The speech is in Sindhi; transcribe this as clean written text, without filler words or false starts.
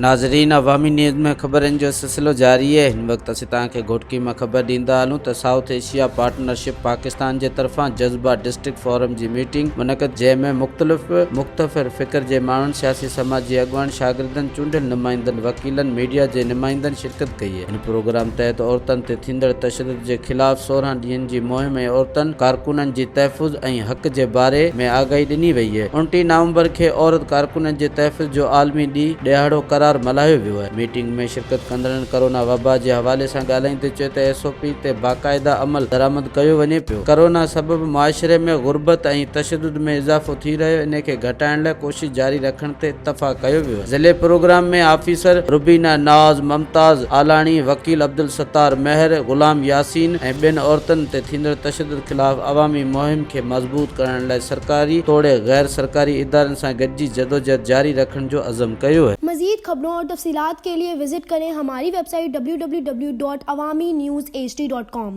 ناظرين عوامي نيوز ۾ خبرن جو سلسلو جاري آهي هن وقت اسين توهان کي گهوٽڪي مان خبر ڏيندا هلون ته سائوٿ ايشيا پارٽنرشپ پاڪستان جي طرفان جذبه ڊسٽرڪٽ فورم جي ميٽنگ منعقد جنهن ۾ مختلف مختفر فڪر جي ماڻهن سياسي سماجي اڳواڻ شاگردن چونڊيل نمائندن وڪيلن ميڊيا جي نمائندن شرڪت ڪئي هن پروگرام تحت عورتن تي ٿيندڙ تشدد جي خلاف 16 ڏينهن جي مهم ۽ عورتن ڪارڪنن جي تحفظ ۽ حق جي باري ۾ آگاهي ڏني وئي. 29 نومبر کي عورت ڪارڪنن جي تحفظ جو عالمي ڏينهن ڏهاڙو قرار ملهايو ويو. ميٽنگ ۾ شرڪت ڪندڙن ڪرونا وبا جي حوالي سان ڳالهائيندي چيو ته ايس او پي تي باقاعده عمل درآمد ڪيو وڃي پيو. ڪرونا سبب معاشري ۾ غربت ۽ تشدد ۾ اضافو ٿي رهيو انهي کي گهٽائڻ لاء ڪوشش جاري رکڻ تي اتفاق ڪيو ويو. ضلعي پروگرام ۾ آفيسر روبينا ناز، ممتاز آلاڻي، وڪيل عبدالستار مهر، غلام ياسين ۽ ٻين عورتن تي ٿيندڙ تشدد خلاف عوامي مهم کي مضبوط ڪرڻ لاء سرڪاري توڙي غير سرڪاري ادارن سان گڏجي جدوجهد جاري رکڻ جو عزم ڪيو. مزيد خبرون اور تفصيلات کے لئے وزٽ ڪرين ھماري web site www.awamiNewsHD.com.